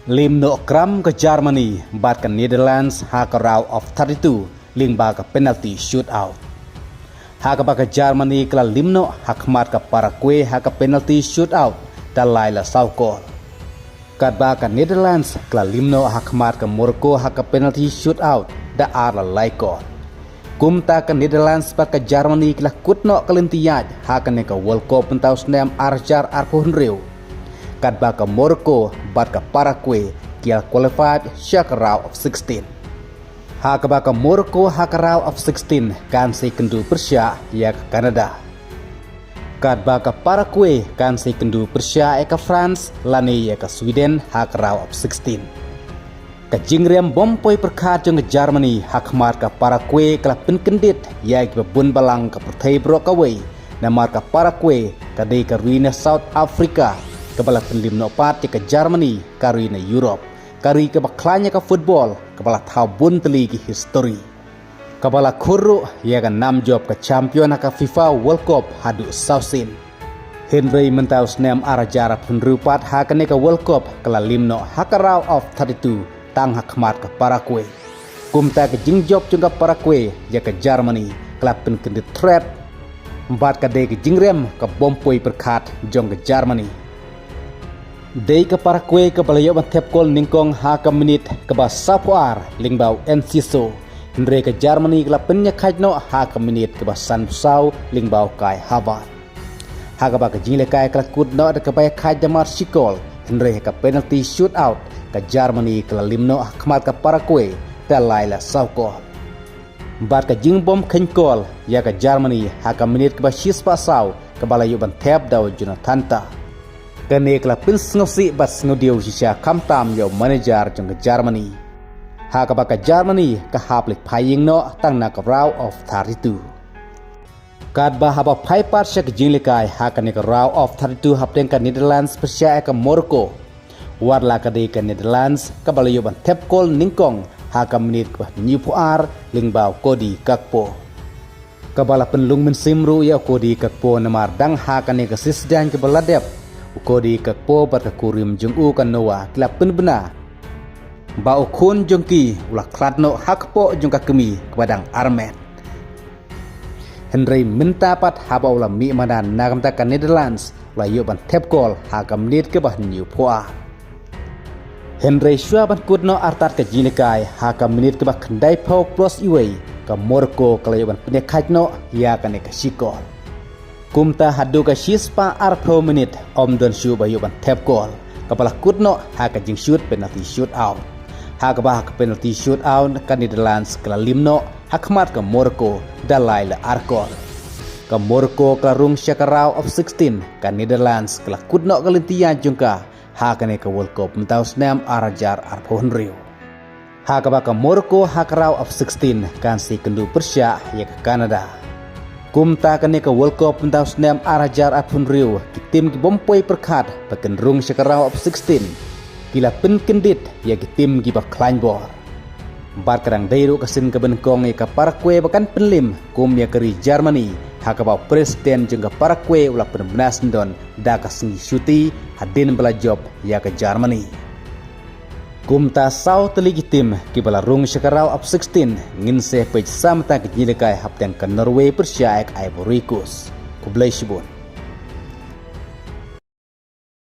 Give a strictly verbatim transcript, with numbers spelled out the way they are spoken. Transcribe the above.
Lim noh kram ka Germany bad ka Netherlands ha ka round of thirty-two lyngba ka penalty shootout. Ha kaba ka Germany ka la lim noh ha khmat ka Paraguay ha ka penalty shootout da lai la saw kol. Katba ka Netherlands ka la lim noh ha khmat ka Morocco ha ka penalty shootout da ar la lai kol. Kumta ka Netherlands bad ka Germany ki la kut noh ka lynti ïaid ha kane ka World Cup mynta u snem ar hajar arphew hynriew. Katba ka Morocco bad ka Paraguay ki la qualify sha ka round of sixteen. Ha kaba ka Morocco ha ka round of sixteen kan sa ïakynduh pyrshah ïa ka Canada. Katba ka Paraguay kan sa ïakynduh pyrshah ïa ka France lane ïa ka Sweden ha ka round of sixteen. Ka jingrem bym poi pyrkhat jong ka Germany ha khmat ka Paraguay ka la pynkyndit ïa kiba bun balang ka pyrthei baroh kawei. Namar ka Paraguay ka dei ka ri na South Africa kaba la pynlim noh pat ïa ka Germany ka ri na Europe, ka ri kaba khlaiñ ïa ka football kaba la thaw bun tylli ki history, kaba la khur ruh ïa ka nam jop ka champion ha ka FIFA World Cup haduh saw sien. Hynrei mynta u snem ar hajar arphew hynriew pat ha kane ka World Cup ka la lim noh ha ka round of thirty-two tang ha khmat ka Paraguay. Kumta ka jingjop jong ka Paraguay ïa ka Germany ka la pynkyndit thret bad ka dei ka jingrem ka bym poi pyrkhat jong ka Germany. Dei ka Paraguay kaba la ïoh ban thep kol nyngkong ha ka minit kaba saphew ar lyngba u Enciso. Hynrei ka Germany ka la pynïakhaid noh ha ka minit kaba sanphew saw lyngba u Kai Havertz. Ha kaba ka jingïalehkai ka la kut noh da kaba ïakhaid da mar shi kol, hynrei ha ka penalty shootout ka Germany ka la lim noh ha khmat ka Paraguay da lai la saw kol. Bad ka jingbym kheiñ kol ïa ka Germany ha ka minit kaba shispah saw kaba la ïoh ban thep da u Jonathan Tah. Kane ka la pynsngewsih bad sngewdiaw shisha khamtam ïa u manager jong ka Germany. Ha kaba ka Germany ka hap leit phai ïing noh tang na ka round of thirty-two. Katba haba phai pat sha ka jingïalehkai ha kane ka round of thirty-two hapdeng ka Netherlands pyrshah ïa ka Morocco. Wat la ka dei ka Netherlands kaba la ïoh ban thep kol nyngkong ha ka minit kaba hynñiewphew ar lyngba u Cody Gakpo. Kaba la pynlung mynsiem ruh ïa u Cody Gakpo namar dang ha kane ka sisdiang kaba la dep, u Cody Gakpo bad ka kurim jong u ka Noah ki la pynbna ba u khun jong ki u la khlad noh ha kpoh jong ka kmie kaba dang armet. Hynrei mynta pat haba u la mih madan na ka bynta ka Netherlands u la ïoh ban thep kol ha ka minit kaba hynñiewphew ar. Hynrei shuwa ban kut noh artat ka jingïalehkai ha ka minit kaba khyndaiphew plus iwei ka Morocco ka la ïoh ban pynïakhaid noh ïa kane ka shi kol. Kumta haduh ka shispah arphew minit ym don shuh ba ïoh ban thep kol kaba la kut noh ha ka jingshut penalty shootout. Ha kaba ha ka penalty shootout ka Netherlands ka la lim noh ha khmat ka Morocco da lai la ar kol. Ka Morocco ka la rung sha ka round of sixteen, ka Netherlands ka la kut noh ka lynti ïaid jong ka ha kane ka World Cup mynta u snem ar hajar arphew hynriew. Ha kaba ka Morocco ha ka round of sixteen kan sa ïakynduh pyrshah ïa ka Canada. Kumta kane ka World Cup mynta u snem ar hajar arphew hynriew ki tim ki bym poi pyrkhat ba kin rung sha ka round of sixteen ki la pynkyndit ïa ki tim kiba khlaiñ bor. Bad ka dang dei ruh ka sien kaba nyngkong ïa ka Paraguay ba kan pynlim kum ïa ka ri Germany ha kaba u president jong ka Paraguay u la pynbna syndon da ka sngi shuti hadien ba la jop ïa ka Germany. Kumta saw tylli ki tim kiba la rung sha ka round of sixteen ngin sa peit sa mynta ka jingïalehkai hapdeng ka Norway pyrshah ïa ka Ivory Coast. Khublei shibun.